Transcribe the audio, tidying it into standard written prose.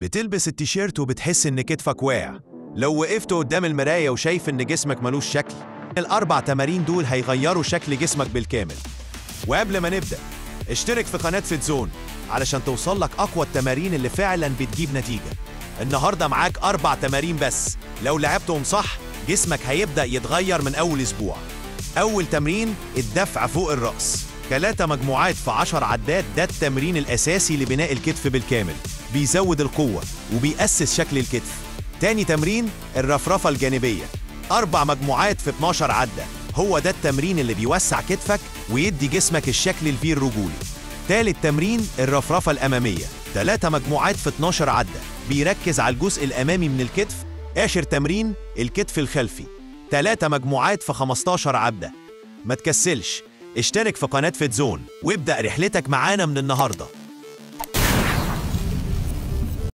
بتلبس التيشيرت وبتحس إن كتفك واقع. لو وقفت قدام المراية وشايف إن جسمك ملوش شكل، الأربع تمارين دول هيغيروا شكل جسمك بالكامل. وقبل ما نبدأ، اشترك في قناة فيتزون علشان توصل لك أقوى التمارين اللي فعلا بتجيب نتيجة. النهاردة معاك 4 تمارين بس، لو لعبتهم صح جسمك هيبدأ يتغير من أول أسبوع. أول تمرين الدفع فوق الرأس، 3 مجموعات في 10 عدات. ده التمرين الأساسي لبناء الكتف بالكامل، بيزود القوة وبيأسس شكل الكتف. تاني تمرين الرفرفة الجانبية، 4 مجموعات في 12 عدة. هو ده التمرين اللي بيوسع كتفك ويدي جسمك الشكل الفي الرجولي. تالت تمرين الرفرفة الأمامية، 3 مجموعات في 12 عدة، بيركز على الجزء الأمامي من الكتف. آخر تمرين الكتف الخلفي، 3 مجموعات في 15 عدة. ما تكسلش، اشترك في قناة فيتزون وابدأ رحلتك معانا من النهاردة.